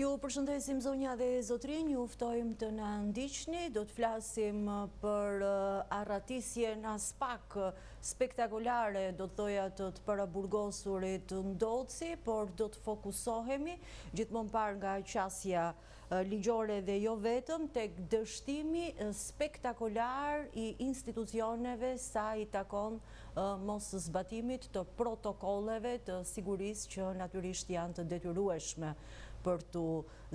Ju përshëndesim zonja dhe zotërinj, ju ftojmë të na ndiqni, do të flasim për arratisjen aspak spektakolare, do të thoja të të paraburgosurit Ndoci, por do të fokusohemi gjithmonë parë nga qasja ligjore dhe jo vetëm, tek dështimi spektakolar i institucioneve sa i takon moszbatimit të protokolleve të sigurisë që natyrisht janë të detyrueshme për t'u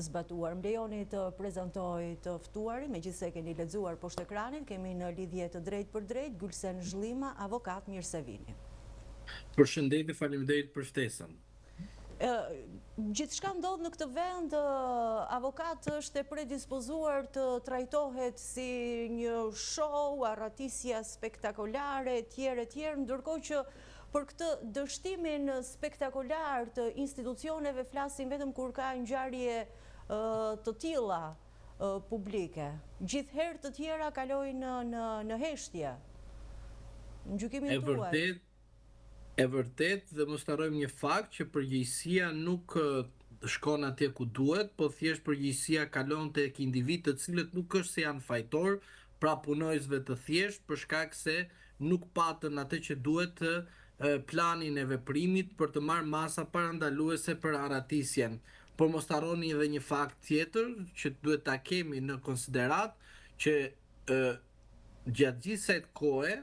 zbatuar. Më lejoni të prezantoj të ftuarin, megjithëse e keni lexuar poshtë ekranit, kemi në lidhje të drejtpërdrejtë Gylsen Zhllima, avokat, mirë se vini. Përshëndetje, faleminderit për ftesën. Gjithçka ndodh në këtë vend, avokat është e predispozuar të trajtohet si një show, arratisja spektakolare, etj, etj, ndërkohë që për këtë dështimin spektakolar të institucioneve flasim vetëm kur ka ngjarje të tilla publike. Gjithherë të tjera kalojnë në në heshtje. Në gjykimin tuaj. E vërtetë dhe mos të harrojmë një fakt që përgjegjësia nuk shkon atje ku duhet, po thjesht përgjegjësia kalon tek individë të cilët nuk është se janë fajtorë, pra punonjësve të thjeshtë për shkak se nuk patën atë që duhet planin e veprimit për të marrë masa parandaluese për arratisjen. Por mos të harroni edhe një fakt tjetër që duhet ta kemi në konsideratë që Gjatë gjithë kësaj kohe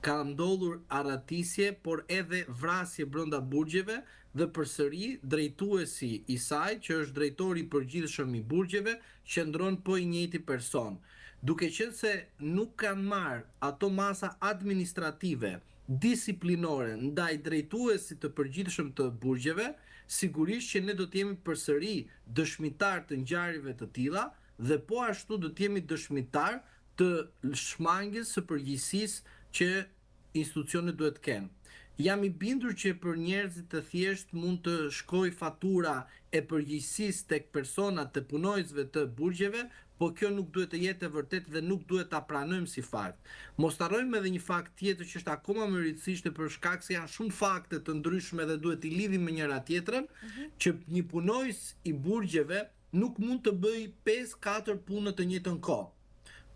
ka ndodhur arratisje, por edhe vrasje brenda burgjeve dhe përsëri drejtuesi i saj, që është drejtori i përgjithshëm i burgjeve, qëndron po i njëjti person. Duke qenë se nuk kanë marrë ato masa administrative, disiplinore ndaj drejtuesit të përgjithshëm të burgjeve, sigurisht që ne do të jemi përsëri dëshmitarë të ngjarjeve të tilla, dhe po ashtu do të jemi dëshmitarë të shmangies së përgjegjësisë që institucionet duhet të kenë. Jam i bindur që për njerëzit e thjeshtë mund të shkojë fatura e përgjegjësisë tek personat të punonjësve të burgjeve, po kjo nuk duhet të jetë e vërtetë dhe nuk duhet ta pranojmë si fakt. Mos të harrojmë edhe një fakt tjetër që është akoma më i rëndësishëm për shkak se janë shumë fakte të ndryshme dhe duhet t'i lidhim me njëra-tjetrën, që një punonjës i burgjeve nuk mund të bëjë 5, 4 punë në të njëjtën kohë,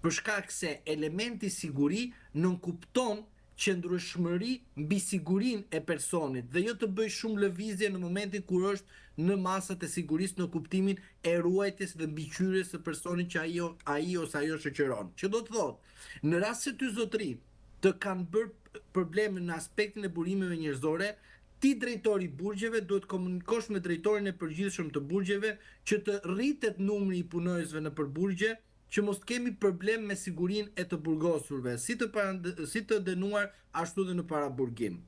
për shkak se elementi siguri nënkupton qëndrueshmëri mbi sigurinë e personit dhe jo të bëjë shumë lëvizje në momentin kur është në masat e sigurisë në kuptimin e ruajtjes dhe mbikëqyrjes së personit që ai ai ose ajo shoqëron. Që do të thotë, në rast se ty zotëri të kanë bërë probleme në aspektin e burimeve njerëzore, Ti drejtor i burgjeve duhet të komunikosh me drejtorin e përgjithshëm të burgjeve që të rritet numri i punonjësve nëpër burgje që mos të kemi problem me sigurinë e të burgosurve, si të si të dënuar ashtu dhe në paraburgim.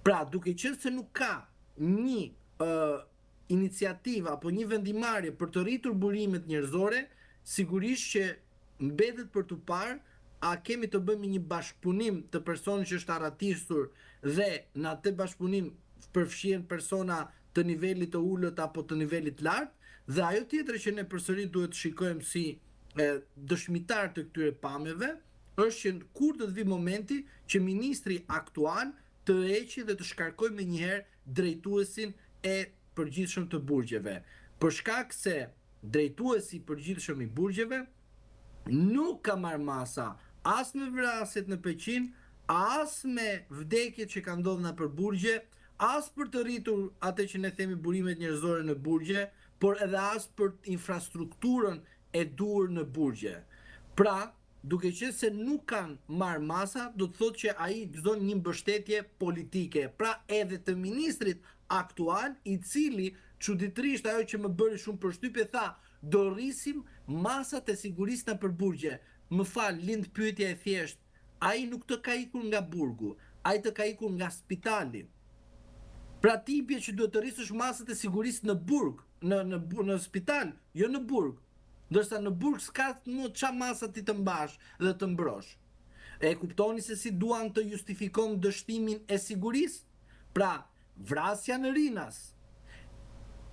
Pra, duke qenë se nuk ka një ë iniciativë apo një vendimmarrje për të rritur burimet njerëzore, sigurisht që mbetet për t'u parë a kemi të bëjmë me një bashkëpunim të personit që është arratisur dhe në atë bashkëpunim përfshihen persona të nivelit të ulët apo të nivelit të lartë dhe ajo tjetër që ne përsëri duhet të shikojmë si e, dëshmitar të këtyre pamjeve është që kur do të vijë momenti që ministri aktual të heqë dhe të shkarkojë menjëherë drejtuesin e përgjithshëm të burgjeve, për shkak se drejtuesi i përgjithshëm i burgjeve nuk ka marrë masa as me vrasjet në Peqin, as me vdekjet që kanë ndodhur nëpër burgje, as për të rritur atë që ne themi burimet njerëzore në burgje, por edhe as për infrastrukturën e duhur në burgje. Pra, Duke qenë se nuk kanë marrë masa, do të thotë që ai gëzon një mbështetje politike, pra edhe të ministrit aktual, i cili çuditërisht ajo që më bëri shumë përshtypje tha, do rrisim masat e sigurisë nëpër burgje. Më fal, lind pyetja e thjeshtë, ai nuk të ka ikur nga burgu, ai të ka ikur nga spitali. Pra ti i bie që duhet të rrisësh masat e sigurisë në burg, në në në spital, jo në burg. Ndërsa në burg s'ka më ça masa ti të mbash dhe të mbrosh. E kuptoni se si duan të justifikojnë dështimin e sigurisë? Pra, vrasja në Rinas,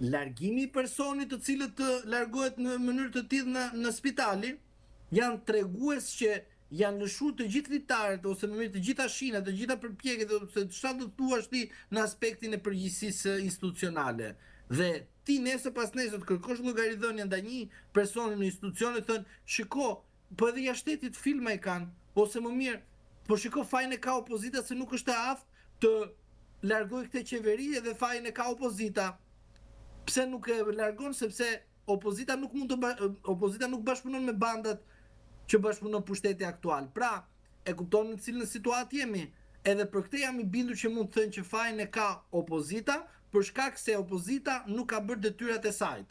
largimi i personit të cilët të largohet në mënyrë të tillë në në spitali, janë tregues që janë lëshuar të gjithë litarët ose më mirë të gjitha shinat, të gjitha përpjekjet ose çfarë do të thuash ti në aspektin e përgjegjësisë institucionale. Dhe ti nesër pasnesër të kërkosh llogaridhënie ndaj një personi në institucione thonë, shiko, po edhe jashtë shtetit filma i kanë, ose më mirë, po shiko fajin e ka opozita se nuk është e aftë të largojë këtë qeveri edhe fajin e ka opozita. Pse nuk e largon sepse opozita nuk mund të opozita nuk bashkëpunon me bandat që bashkëpunon pushteti aktual. Pra, e kupton në cilën situatë jemi? Edhe për këtë jam i bindur që mund të thënë që fajin e ka opozita, për shkak se opozita nuk ka bërë detyrat e saj.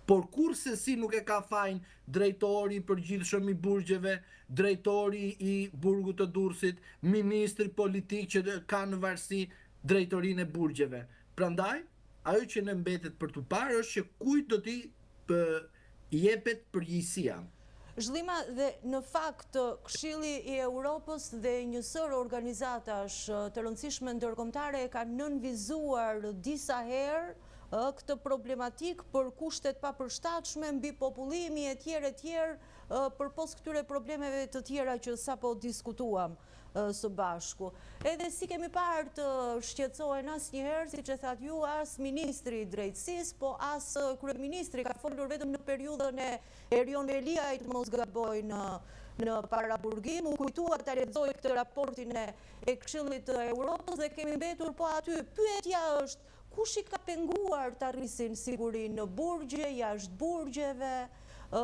Por kurrsesi nuk e ka fajin drejtori i përgjithshëm i burgjeve, drejtori i burgut të Durrësit, ministri politik që ka në varësi drejtorinë e burgjeve. Prandaj, Ajo që ne mbetet për t'u parë është që kujt do t'i jepet përgjegjësia. Zhllima dhe në fakt Këshilli i Europës dhe një sërë organizatash të rëndësishme ndërkombëtare e kanë nënvizuar disa herë këtë problematikë për kushtet e papërshtatshme, mbipopullimi etj etj përpos këtyre problemeve të tjera që sapo diskutuam. së bashku. Edhe s'i kemi parë të shqetësohen asnjëherë, siç e thatë ju, as ministri i Drejtësisë, po as kryeministri ka folur vetëm në periudhën e Erion Veliajt, mos gaboj në në paraburgim, u kujtua ta lexojë këtë raportin e e Këshillit të Europës dhe kemi mbetur po aty. Pyetja është, kush i ka penguar ta rrisin sigurinë në burgje, jashtë burgjeve, ë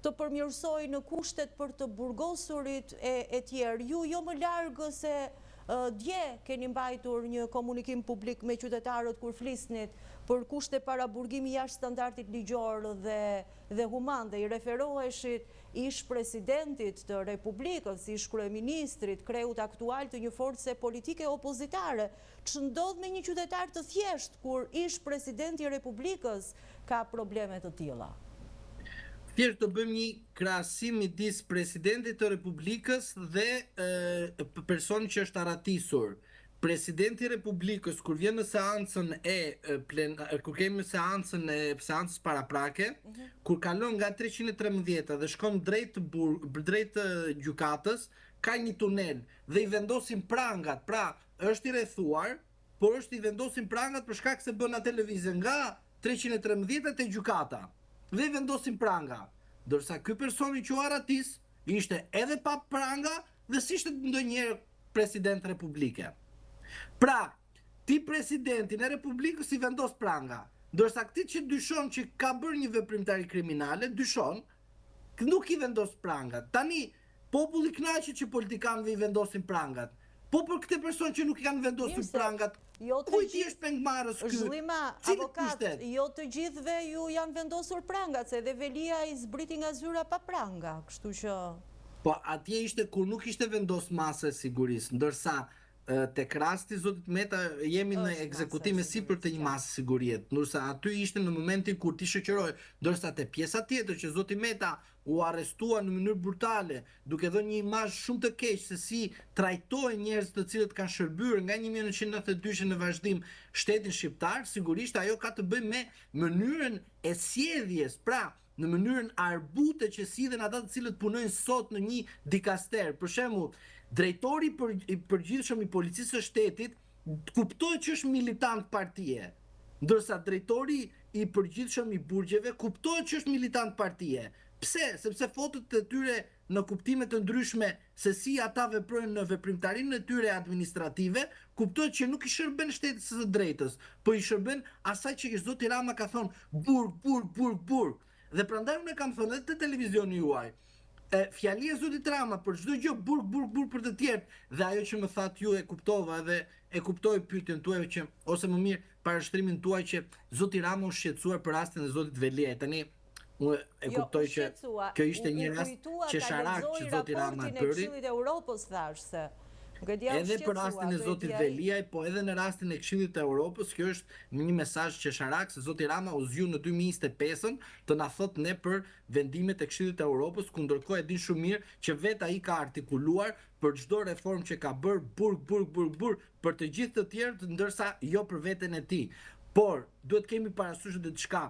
të përmirësojnë kushtet për të burgosurit e e tjerë. Ju jo më larg se dje keni mbajtur një komunikim publik me qytetarët kur flisnit për kushte paraburgimi jashtë standardit ligjor dhe dhe human dhe i referoheshit ish-presidentit të Republikës, ish-kryeministrit, kreut aktual të një force politike opozitare. Ç'ndodh me një qytetar të thjeshtë kur ish-presidenti i Republikës ka probleme të tilla? Thjesht do bëjmë një krahasim midis presidentit të Republikës dhe personit që është arratisur. Presidenti i Republikës kur vjen në seancën e plen, kur kemi seancën e seancës paraprake, mhm. kur kalon nga 313 dhe shkon drejt burg, drejt gjykatës, ka një tunel dhe i vendosin prangat, pra është i rrethuar, por është i vendosin prangat për shkak se bën atë lëvizje nga 313 te gjykata dhe i vendosin pranga. Ndërsa ky personi që u arratis ishte edhe pa pranga dhe s'ishte ndonjëherë president republike. Pra, ti presidentin e republikës i vendos pranga, ndërsa këtij që dyshon që ka bërë një veprimtari kriminale, dyshon, nuk i vendos prangat. Tani, Populli kënaqet që politikanëve i vendosin prangat. Po për këtë person që nuk i kanë vendosur prangat, jo kujt i është pengmarrës ky? Zhllima, avokat, jo të gjithëve ju janë vendosur prangat, se edhe Veliaj zbriti nga zyra pa pranga, kështu që... Po atje ishte kur nuk ishte vendos masa e sigurisë, ndërsa tek rasti i zotit Meta jemi në ekzekutim e sipër të një mase sigurie, ndërsa aty ishte në momentin kur ti shoqërohej, ndërsa te pjesa tjetër që zoti Meta u arrestua në mënyrë brutale, duke dhënë një imazh shumë të keq se si trajtohen njerëz të cilët kanë shërbyer nga 1992 në vazhdim shtetin shqiptar, sigurisht ajo ka të bëjë me mënyrën e sjelljes, pra në mënyrën arbute që sillen ata të cilët punojnë sot në një dikaster. Për shembull, drejtori i përgjithshëm i Policisë së Shtetit kuptohet që është militant partie, ndërsa drejtori i përgjithshëm i burgjeve kuptohet që është militant partie. Pse? Sepse fotot e tyre në kuptime të ndryshme se si ata veprojnë në veprimtarinë e tyre administrative, kuptohet që nuk i shërben shtetit së së drejtës, po i shërben asaj që zoti Rama ka thonë burg, burg, burg, burg. Dhe prandaj unë e kam thënë edhe te televizioni juaj, e, fjalia e zotit Rama për çdo gjë burg, burg, burg për të tjerët dhe ajo që më thatë ju e kuptova edhe e kuptoj pyetjen tuaj që ose më mirë parashtrimin tuaj që zoti Rama u shqetësuar për rastin e zotit Veliaj. Tani unë e jo, kuptoj që kjo ishte një rast qesharak që zoti Rama bëri. Këshillit të Europës thashë se Nuk e di a u Edhe për rastin e zotit Veliaj, po edhe në rastin e Këshillit të Europës, kjo është një mesazh qesharak se zoti Rama u zgju në 2025-ën të na thotë ne për vendimet e Këshillit të Europës, ku ndërkohë e din shumë mirë që vetë ai ka artikuluar për çdo reformë që ka bërë burg, burg, burg, burg për të gjithë të tjerët, ndërsa jo për veten e tij. Por duhet kemi parasysh edhe diçka.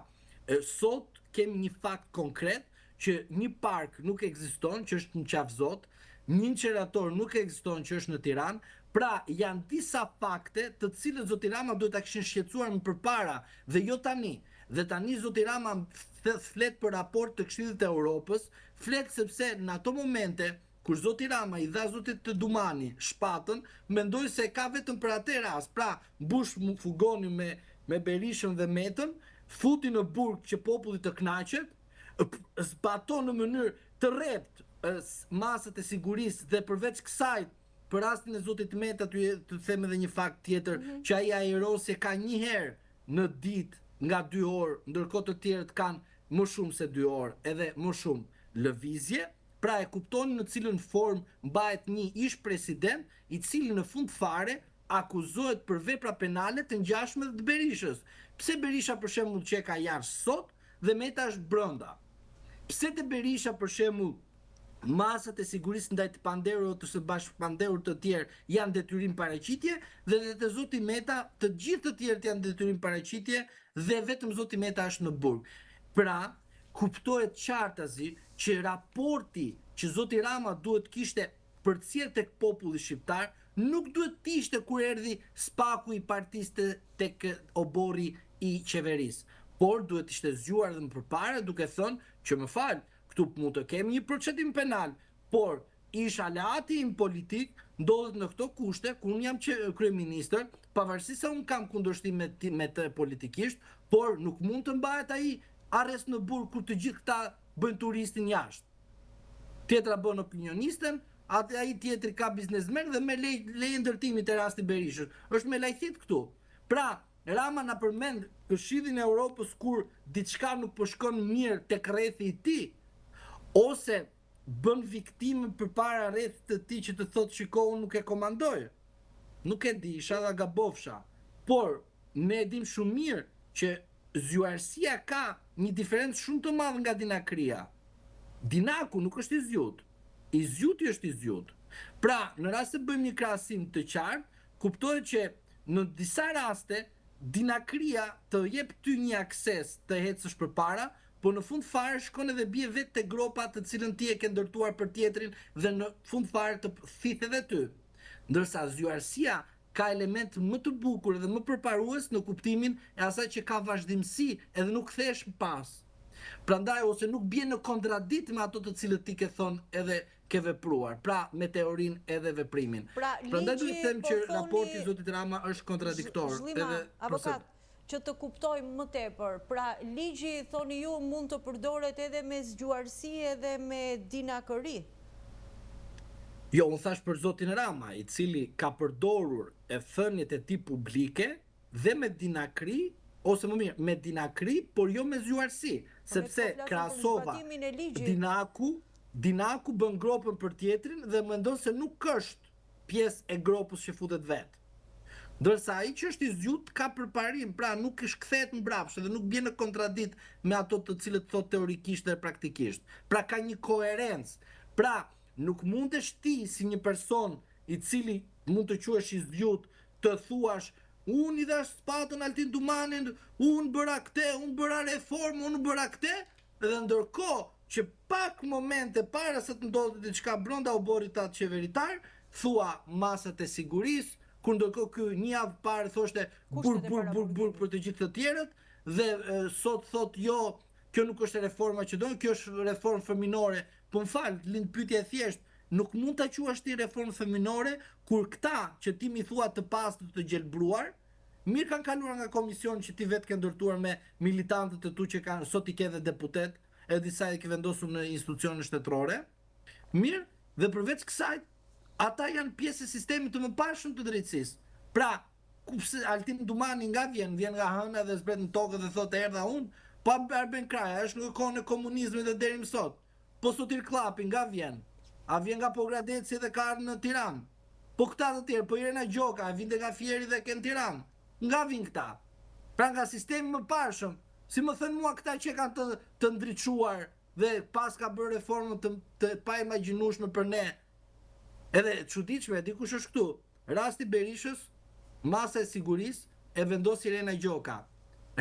Sot kemi një fakt konkret që një park nuk ekziston që është në Qafzot, një incenerator nuk ekziston që është në Tiranë, Pra, janë disa fakte të cilët zoti Rama duhet ta kishin shqetësuar më përpara dhe jo tani. Dhe tani zoti Rama flet për raport të Këshillit të Europës, flet sepse në ato momente kur zoti Rama i dha zotit Dumani shpatën, mendoi se e ka vetëm për atë rast. Pra, mbush furgonin me me Berishën dhe Metën, futi në burg që populli të kënaqet, zbato në mënyrë të rreptë masat e sigurisë dhe përveç kësaj Për rastin e zotit Meta të them edhe një fakt tjetër, mm -hmm. që ai ajrosje ka një herë në ditë nga dy orë, ndërkohë të tjerët kanë më shumë se dy orë, edhe më shumë lëvizje, pra e kuptoni në cilën formë mbahet një ish president, i cili në fund fare akuzohet për vepra penale të ngjashme dhe të Berishës. Pse Berisha për shembull që e ka jashtë sot dhe Meta është brenda? Pse te Berisha për shembull masat e sigurisë ndaj të pandehur ose bashkëpandehur të tjerë janë detyrim paraqitje dhe dhe te zoti Meta të gjithë të tjerët janë detyrim paraqitje dhe vetëm zoti Meta është në burg. Pra, kuptohet qartazi që raporti që zoti Rama duhet të kishte përcjellë tek populli shqiptar nuk duhet të ishte kur erdhi SPAK-u i partisë tek oborri i qeverisë, por duhet të ishte zgjuar edhe më përpara duke thënë që më fal, Këtu mund të kemi një procedim penal, por ish aleati im politik ndodhet në këto kushte ku unë jam që kryeministër, pavarësisht se unë kam kundërshtim me, me të politikisht, por nuk mund të mbahet ai arrest në burg kur të gjithë këta bëjnë turistin jashtë. Tjetra bën opinionisten, atë ai tjetri ka biznesmen dhe me leje leje ndërtimi te rasti Berishës. Është me lajthit këtu. Pra, Rama na përmend Këshillin e Europës kur diçka nuk po shkon mirë tek rrethi i tij, ose bën viktimën përpara rrethit të tij që të thotë shiko unë nuk e komandoj. Nuk e di, ishalla gabofsha. Por, ne e dimë shumë mirë që zgjuarsia ka një diferencë shumë të madhe nga dinakria. Dinaku nuk është i zgjut. I zgjuti është i zgjut. Pra, në rast se bëjmë një krahasim të qartë, kuptohet që Në disa raste, dinakria të jep ty një akses të ecësh përpara, por në fund fare shkon edhe bie vetë te gropa të cilën ti e ke ndërtuar për tjetrin dhe në fund fare të thith edhe ty. Ndërsa zgjuarsia ka element më të bukur dhe më përparues në kuptimin e asaj që ka vazhdimësi edhe nuk kthehesh pas. Prandaj ose nuk bie në kontraditë me ato të cilët ti ke thënë edhe ke vepruar, pra me teorinë edhe veprimin. Pra, Prandaj ligji duhet të them po që raporti i thoni zotit Rama është kontradiktor, Zhllima, edhe avokat, që të kuptojmë më tepër, pra ligji thoni ju mund të përdoret edhe me zgjuarsi edhe me dinakëri. Jo, unë thashë për zotin Rama, i cili ka përdorur e thëniet e tij publike dhe me dinakri, ose më mirë, me dinakri, por jo me zgjuarsi, Po ne po sepse flasim për krahasova zbatimin e ligjit. dinaku, dinaku bën gropën për tjetrin dhe mendon se nuk është pjesë e gropës që futet vetë. Ndërsa ai që është i zgjut ka përparim, pra nuk kthehet mbrapsht dhe nuk bie në kontraditë me ato të cilët thotë teorikisht dhe praktikisht. Pra ka një koherencë. Pra, nuk mundesh ti si një person i cili mund të quhesh i zgjut të thuash unë i dhash spatën Altin Dumanin, unë bëra këte, unë bëra reformë, unë bëra këte, dhe ndërkohë që pak momente para se të ndodhte diçka brenda oborrit tat qeveritar, thua masat e sigurisë, kur ndërkohë ky një javë parë thoshte burg burg burg burg për të gjithë të tjerët dhe e, sot thot jo, kjo nuk është reforma që do, kjo është reformë fëminore. Po më fal, lind pyetja e thjeshtë, nuk mund ta quash ti reformë fëminore kur këta që ti m'i thua të pastër të gjelbruar, mirë kanë kaluar nga komisioni që ti vetë ke ndërtuar me militantët e tu që kanë sot i ke edhe deputet, edhe disa i ke vendosur në institucione shtetërore. Mirë, dhe përveç kësaj, ata janë pjesë e sistemit të mëparshëm të drejtësisë. Pra, ku pse Altin Dumani nga vjen, vjen nga hëna dhe zbret në tokë dhe thotë erdha unë, po Arben Kraja është në kohën e komunizmit dhe deri më sot. Po Sotir Kllapi nga vjen? A vjen nga Pogradeci dhe ka ardhur në Tiranë? Po këta të tjerë, po Irena Gjoka, e vinte nga Fieri dhe ke në Tiranë. Nga vijnë këta? Pra nga sistemi i mëparshëm. Si më thënë mua këta që e kanë të, të ndriçuar dhe pas ka bërë reformën të, të paimagjinueshme për ne. Edhe e çuditshme, e di kush është këtu? Rasti Berishës, masa e sigurisë e vendos Irena Gjoka.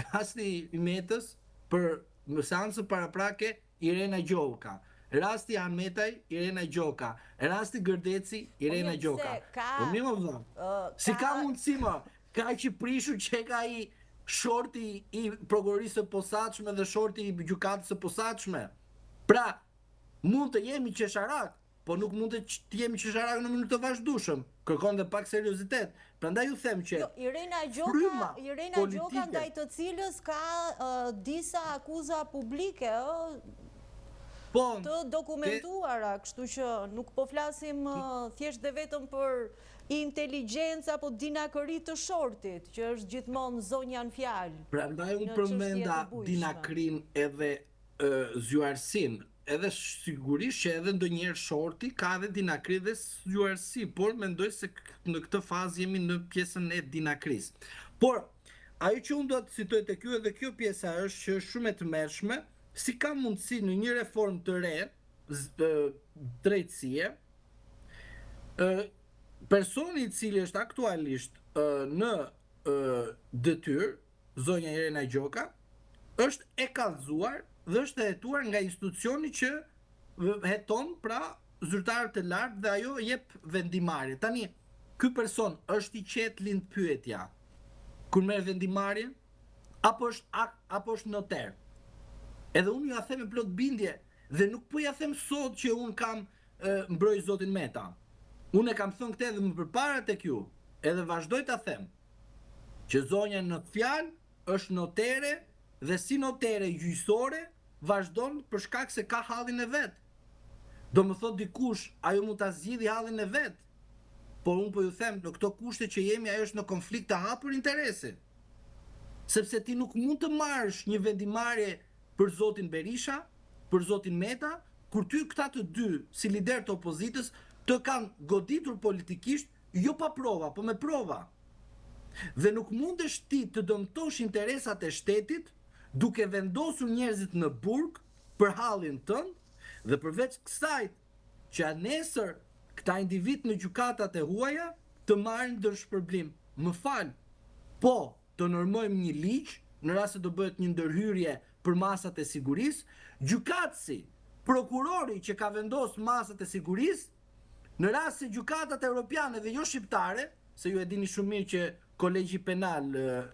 Rasti i Metës për në seancën paraprake Irena Gjoka. Rasti Ahmetaj, Irena Gjoka. Rasti Gërdeci, Po Irena mirë, pse Gjoka. ka Po mirë mo vëlla. Si ka mundësi mo? Kaq i prishur qenka ai shorti i prokurorisë së posaçme dhe shorti i gjykatës së posaçme. Pra, mund të jemi qesharak, po nuk mund të të jemi qesharak në mënyrë të vazhdueshëm. Kërkon dhe pak seriozitet. Prandaj ju them që Jo, Irena Gjoka, fryma Irena Gjoka politike ndaj të cilës ka uh, disa akuza publike, ë, po të ke dokumentuara, kështu që nuk po flasim uh, thjesht dhe vetëm për inteligjencë apo dinakëri të shortit, që është gjithmonë zonja në fjalë Prandaj unë në çështje të përmenda bujshme. dinakërinë edhe zgjuarsinë, edhe sigurisht që edhe ndonjëherë shorti ka edhe dinakëri dhe zgjuarsi, por mendoj se në këtë fazë jemi në pjesën e dinakërisë. Por ajo që unë dua të citoj tek ju edhe kjo pjesa është që është shumë e tmerrshme, si ka mundësi në një reformë të re drejtësie, personi i cili është aktualisht në detyrë, zonja Irena Gjoka, është e kallëzuar dhe është e hetuar nga institucioni që heton pra zyrtarët e lartë dhe ajo jep vendimmarrje. Tani, ky person është i qetë lind pyetja kur merr vendimmarrje apo është apo është noter. Edhe unë jua them me plot bindje dhe nuk po ja them sot që unë kam mbroj zotin Meta. Unë e kam thënë këtë edhe më përpara tek ju, edhe vazhdoj ta them. Që zonja në fjalë është notere dhe si notere gjyqësore vazhdon për shkak se ka hallin e vet. Do më thotë dikush, ajo mund ta zgjidhi hallin e vet. Por unë po ju them, në këto kushte që jemi, ajo është në konflikt të hapur interesi. Sepse ti nuk mund të marrësh një vendimmarrje për zotin Berisha, për zotin Meta, kur ty këta të dy si liderë të opozitës të kanë goditur politikisht Jo pa prova, po me prova. Dhe nuk mundesh ti të dëmtosh interesat e shtetit duke vendosur njerëzit në burg për hallin tënd dhe përveç kësaj që nesër këta individë në gjykatat e huaja të marrin dëmshpërblim. Më fal, po të normojmë një ligj në rast se do bëhet një ndërhyrje për masat e sigurisë, gjykatësi, prokurori që ka vendos masat e sigurisë, Në rast se gjykatat europiane dhe jo shqiptare, se ju e dini shumë mirë që kolegji penal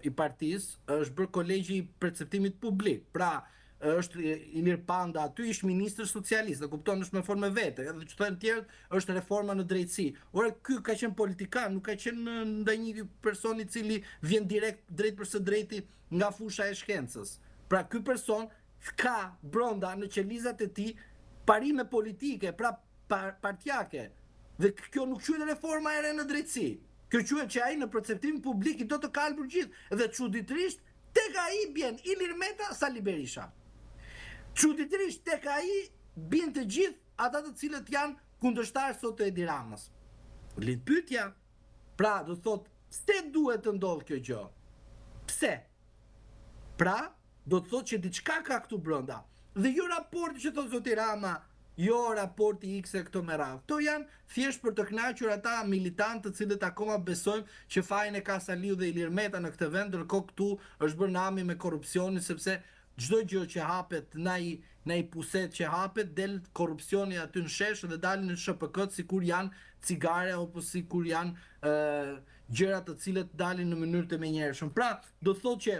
i partisë është bërë kolegji i perceptimit publik. Pra, është Ilir Panda aty ish ministër socialist, e kupton, është me formë vete, edhe që thonë tjerët, është reforma në drejtësi. Ore ky ka qenë politikan, nuk ka qenë ndonjë person i cili vjen direkt drejt për së drejti nga fusha e shkencës. Pra ky person ka brenda në qelizat e tij parime politike, pra partiake. Dhe kjo nuk quhet reforma e re në drejtësi. Kjo quhet që ai në perceptimin publik i do të kalbur gjithë dhe çuditërisht tek ai bjen Ilir Meta, Sali Berisha. Çuditërisht tek ai bien të gjithë ata të cilët janë kundërshtarë sot të Edi Ramës. Lind pyetja, pra do të thotë pse duhet të ndodhë kjo gjë? Pse? Pra, do të thotë që diçka ka këtu brenda. Dhe jo raporti që thotë zoti Rama, jo raporti X e këto me radhë. Këto janë thjesht për të kënaqur ata militantë të cilët akoma besojnë që fajin e ka Saliu dhe Ilir Meta në këtë vend, ndërkohë këtu është bërë nami me korrupsionin sepse çdo gjë që hapet na i na i puset që hapet del korrupsioni aty në shesh dhe dalin në SHPK sikur janë cigare apo sikur janë ë gjëra të cilët dalin në mënyrë të menjëhershme. Pra, do të thotë që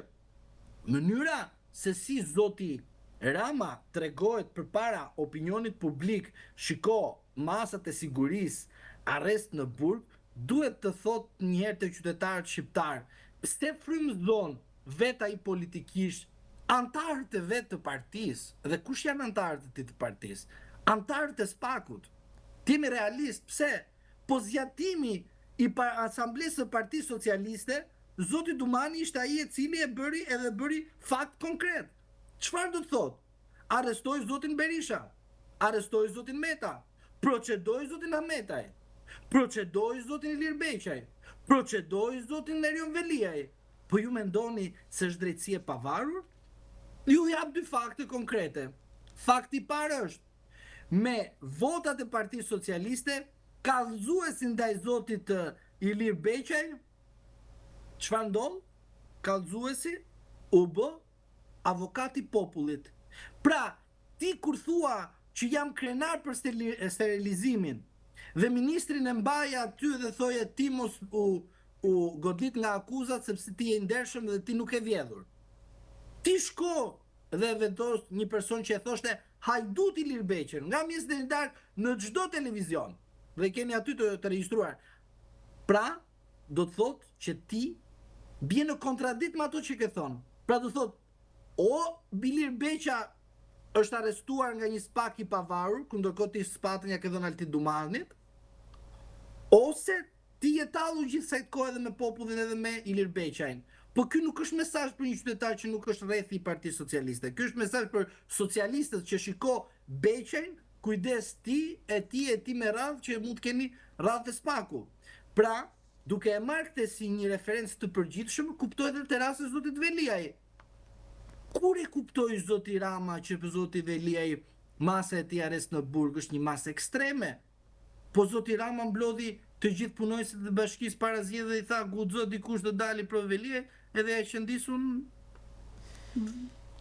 Mënyra se si zoti Rama tregohet përpara opinionit publik, shiko masat e sigurisë, arrest në burg, duhet të thotë njëherë te qytetarët shqiptarë, pse frymëzon vetë ai politikisht anëtarët e vet të partisë, dhe kush janë anëtarët e tij të partisë? Anëtarët e SPAK-ut. Të jemi realistë, pse? Po zgjatimi i asamblesë së Partisë Socialiste, zoti Dumani ishte ai e cili e bëri edhe bëri fakt konkret. Çfarë do të thotë? Arrestoi zotin Berisha, arrestoi zotin Meta, procedoi zotin Ahmetaj, procedoi zotin Ilir Beqaj, procedoi zotin Erion Veliaj. Po ju mendoni se është drejtësi e pavarur? Ju jap dy fakte konkrete. Fakti i parë është, Me votat e Partisë Socialiste, kallëzuesi ndaj zotit Ilir Beqaj, çfarë ndodh? Kallëzuesi u bë avokat i popullit. Pra, ti kur thua që jam krenar për sterilizimin dhe ministrin e mbaje aty dhe thoje ti mos u u godit nga akuzat sepse ti je i ndershëm dhe ti nuk ke vjedhur. Ti shko dhe e vendos një person që e thoshte hajdut Ilir Beqën, nga mëngjesi deri në darkë në çdo televizion dhe keni aty të, të regjistruar. Pra, do të thotë që ti bie në kontradikt me ato që ke thënë. Pra do të thotë o Ilir Beqa është arrestuar nga një spak i pavarur, ku ndërkohë ti sëpatën ia ke dhënë Altin Dumanit, ose ti je tallur gjithë kësaj kohe edhe me popullin edhe me Ilir Beqajn. Po ky nuk është mesazh për një qytetar që nuk është rrethi i Partisë Socialiste. Ky është mesazh për socialistët që shiko Beqajn, kujdes ti e ti e ti me radhë që mund të keni radhë te SPAK-u. Pra, duke e marrë këtë si një referencë të përgjithshëm, kuptohet edhe te rasti i zotit Veliaj. Kur e kuptoi zoti Rama që zoti Veliaj masa e tij arrest në burg është një masë ekstreme? Po zoti Rama mblodhi të gjithë punonjësit e bashkisë para zgjedhjeve dhe i tha guxo dikush të dali pro Veliaj edhe ja qëndis unë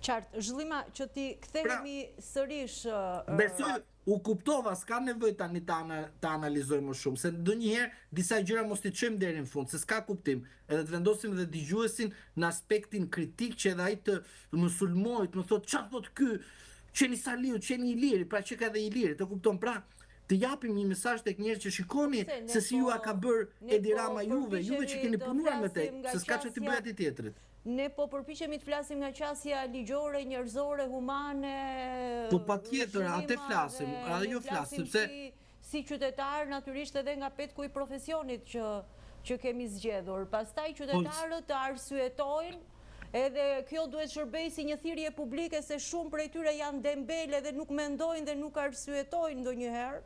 Qartë. Zhllima, që t'i Pra, kthehemi sërish besoj u kuptova, s'ka nevojë tani ta ta analizoj më shumë, se ndonjëherë disa gjëra mos t'i çojmë deri në fund, se s'ka kuptim, edhe të vendosim dhe dëgjuesin në aspektin kritik që edhe ai të më sulmojë, të më thotë ça thotë ky, qeni Saliu, qeni Iliri, pra që ka edhe Iliri, të kupton pra, të japim një mesazh tek njerëzit që shikoni se si po jua ka bërë Edi po Rama juve, juve që keni punuar me te, se s'ka çfarë t'i bëjë atij tjetrit. Ne po përpiqemi të flasim nga qasja ligjore, njerëzore, humane, Po patjetër, atë flasim, ajo flasim, sepse si qytetarë natyrisht edhe nga petku i profesionit që që kemi zgjedhur. Pastaj po qytetarët të arsyetojnë edhe kjo duhet shërbejë si një thirrje publike se shumë prej tyre janë dembelë edhe nuk mendojnë dhe nuk arsyetojnë ndonjëherë,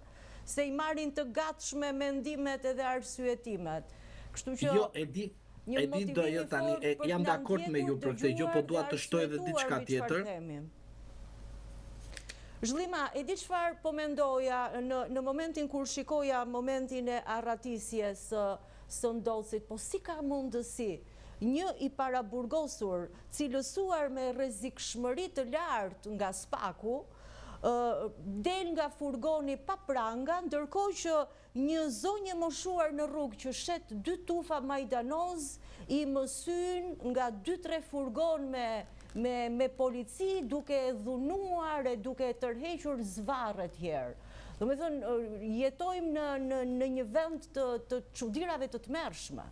se i marrin të gatshme mendimet edhe arsyetimet. Kështu që Jo, e di, një e di do motivim jo i tani, fortë e, për të jam na dakord me ju ndjekur, për këtë gjë, dëgjuar po dhe dua të shtoj edhe arsyetuar diçka mbi çfarë tjetër. themi. Zhllima, e di çfarë po mendoja në në momentin kur shikoja momentin e arratisjes së së Ndocit, po si ka mundësi një i paraburgosur, cilësuar me rrezikshmëri të lartë nga SPAK-u, del nga furgoni pa pranga, ndërkohë që Një zonjë e moshuar në rrugë që shet dy tufa majdanoz i mësyjnë nga dy tre furgonë me me me polici duke e dhunuar e duke e tërhequr zvarrë etj. Domethënë jetojmë në në në një vend të të çudirave të tmerrshme.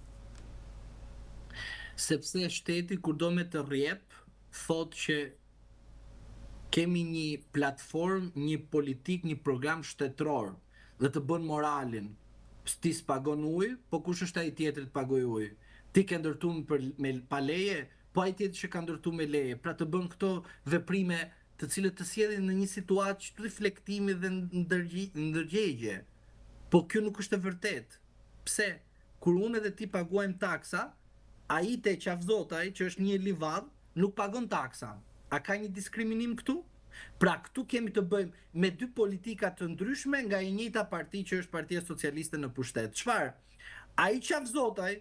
Sepse shteti kur do me të rrjep, thotë që Kemi një platformë, një politikë, një program shtetëror dhe të bën moralin. Ti s'pagon ujë, po kush është ai tjetri të pagojë ujë? Ti ke ndërtu për me pa leje, po ai tjetri që ka ndërtu me leje. Pra të bën këto veprime të cilët të sjellin në një situatë reflektimi dhe ndërgjegje. Po kjo nuk është e vërtetë. Pse? Kur unë edhe ti paguajmë taksa, ai te Qafzotaj që është një livadh nuk pagon taksa. A ka një diskriminim këtu? Pra këtu kemi të bëjmë me dy politika të ndryshme nga e njëjta parti që është Partia Socialiste në pushtet. Çfarë? Ai Qafzotaj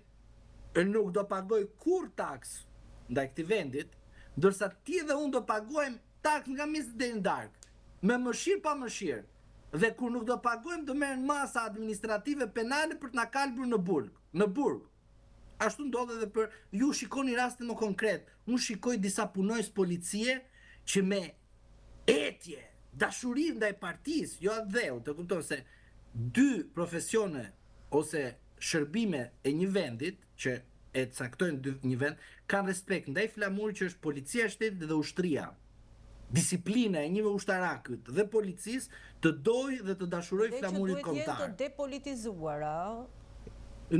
nuk do pagojë kurrë taksë ndaj këtij vendit, ndërsa ti dhe unë do paguajmë taksë nga mëngjesi deri në darkë, me mëshirë pa mëshirë. Dhe kur nuk do paguajmë do merren masa administrative penale për të na kalbur në burg, në burg. Ashtu ndodh edhe për ju shikoni rastin më konkret. Unë shikoj disa punonjës policie që me etje, dashuri ndaj partisë, jo atdheut, e kupton se dy profesione ose shërbime e një vendit që e caktojnë dy, një vend, kanë respekt ndaj flamurit që është policia e shtetit dhe ushtria. Disiplina e një ushtarakut dhe policisë të dojë dhe të dashurojë Dhe që flamurin duhet jenë të kombëtar. depolitizuara, ë?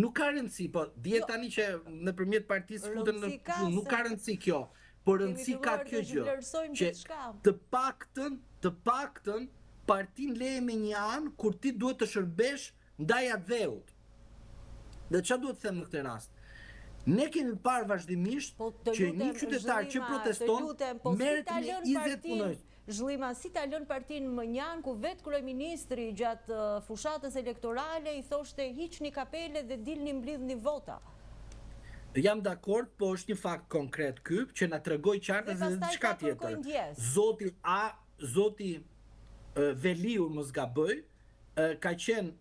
Nuk ka rëndësi, po dihet Jo, tani që nëpërmjet partisë futen në rëndësi ka punë, nuk se ka rëndësi kjo, por kemi rëndësi ka filluar kjo të gjë, zhvlerësojmë që gjithçka. të paktën, të paktën partinë leje me një anë kur ti duhet të shërbesh ndaj atdheut. Dhe çfarë duhet të them në këtë rast? Ne kemi parë vazhdimisht Po të që një lutem, qytetar që Zhllima, të proteston lutem, po si merret ta me lënë 20 partinë, punonjës. Zhllima, si ta lënë partinë mënjanë ku vetë kryeministri gjatë fushatës elektorale i thoshte hiqni kapelet dhe dilni mblidhni vota. Jam dakord, po është një fakt konkret ky që na tregoi Dhe qartë edhe pastaj diçka ta tjetër. kërkojnë ndjesë. Zoti A, zoti. Veliu mos gaboj, ka qenë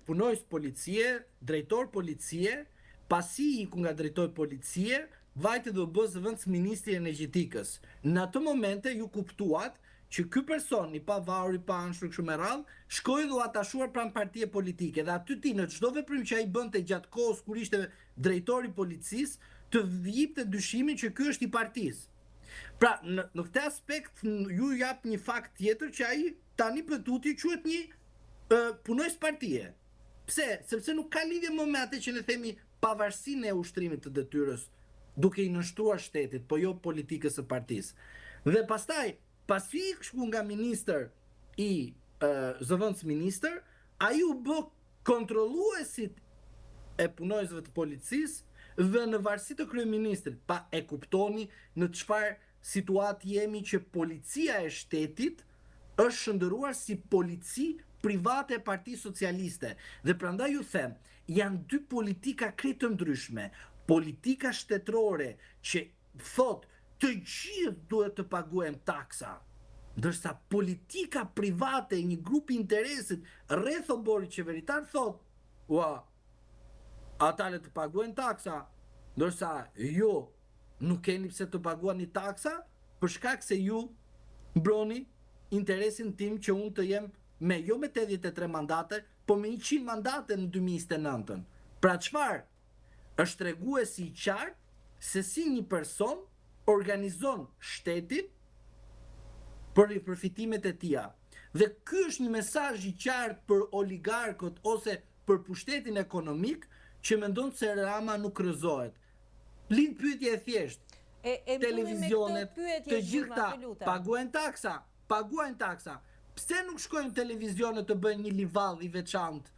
punonjës policie, drejtor policie, pasi iku nga drejtor policie, vajti dhe u bë zëvendës ministri i energjetikës. Në atë momente ju kuptuat që ky person i pavarur, i paanshëm kështu me radhë, shkoi dhe u atashua pranë partie politike dhe aty ti në çdo veprim që ai bënte gjatë kohës kur ishte drejtor i policisë, të jipte dyshimin që ky është i partisë. Pra, në, në këtë aspekt ju jap një fakt tjetër që ai tani për tutje quhet një punonjës partie. Pse? Sepse nuk ka lidhje më me atë që ne themi pavarësinë e ushtrimit të detyrës, duke i nënshtruar shtetit, po jo politikës së partisë. Dhe pastaj, pasi iku nga ministër i zëvendës ministër, ai u bë kontrolluesit e punonjësve të policisë dhe në varësi të kryeministrit. Pa e kuptoni në çfarë situatë jemi që policia e shtetit është shndërruar si polici private e Partisë Socialiste. Dhe prandaj ju them, janë dy politika krejt të ndryshme. Politika shtetërore që thotë të gjithë duhet të paguajmë taksa, ndërsa politika private e një grupi interesit rreth oborrit qeveritar thotë, ua, ata le të paguajnë taksa, ndërsa ju nuk keni pse të paguani taksa për shkak se ju mbroni interesin tim që unë të jem me jo me 83 mandate, po me 100 mandate në 2029-ën. Pra çfarë? Është treguesi i qartë se si një person organizon shtetin për përfitimet e tija. Dhe ky është një mesazh i qartë për oligarkët ose për pushtetin ekonomik që mendon se Rama nuk rrëzohet. Lind pyetja e thjeshtë. E, e Televizionet, të gjithë këta paguajnë taksa, paguajnë taksa. Pse nuk shkojnë televizionet të bëjnë një livadh i veçantë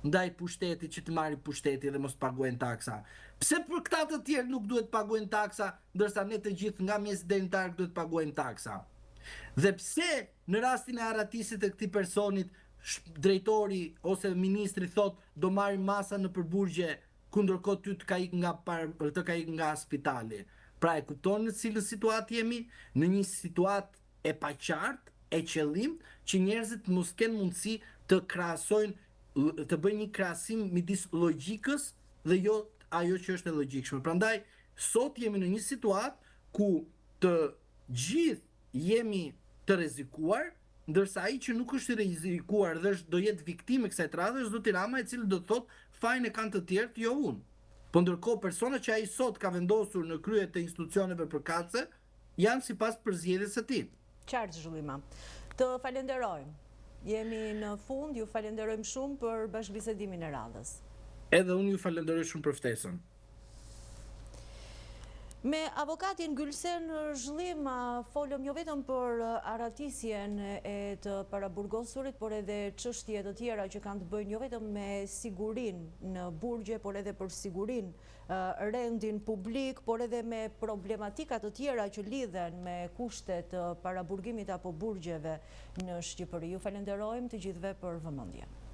ndaj pushtetit që të marri pushteti dhe mos paguajnë taksa? Pse për këta të tjerë nuk duhet paguajnë taksa, ndërsa ne të gjithë nga mëngjesi deri në darkë duhet paguajmë taksa? Dhe pse në rastin e arratisit të këtij personit drejtori ose ministri thot do marrim masa nëpër burgje ku ndërkohë ty të ka ik nga par, të ka ik nga spitali. Pra e kupton në cilën situatë jemi? Në një situatë e paqartë, e qëllim që njerëzit mos kenë mundësi të krahasojnë të bëjnë një krahasim midis logjikës dhe jo ajo që është e logjikshme. Prandaj sot jemi në një situatë ku të gjithë jemi të rrezikuar, ndërsa ai që nuk është i rrezikuar dhe është do jetë viktimë e kësaj tradhe është zoti Rama, i cili do të thotë fajin e kanë të tjerët, jo unë. Po ndërkohë persona që ai sot ka vendosur në krye të institucioneve përkatëse janë sipas përzgjedhjes së tij. Qartë Zhllima. Të falenderojmë. Jemi në fund, ju falenderojmë shumë për bashkëbisedimin e radhës. Edhe unë ju falenderoj shumë për ftesën. Me avokatin Gylsen Zhllima folëm jo vetëm për arratisjen e të paraburgosurit, por edhe çështje të tjera që kanë të bëjnë jo vetëm me sigurinë në burgje, por edhe për sigurinë, rendin publik, por edhe me problematika të tjera që lidhen me kushtet e paraburgimit apo burgjeve në Shqipëri. Ju falenderojmë të gjithëve për vëmendje.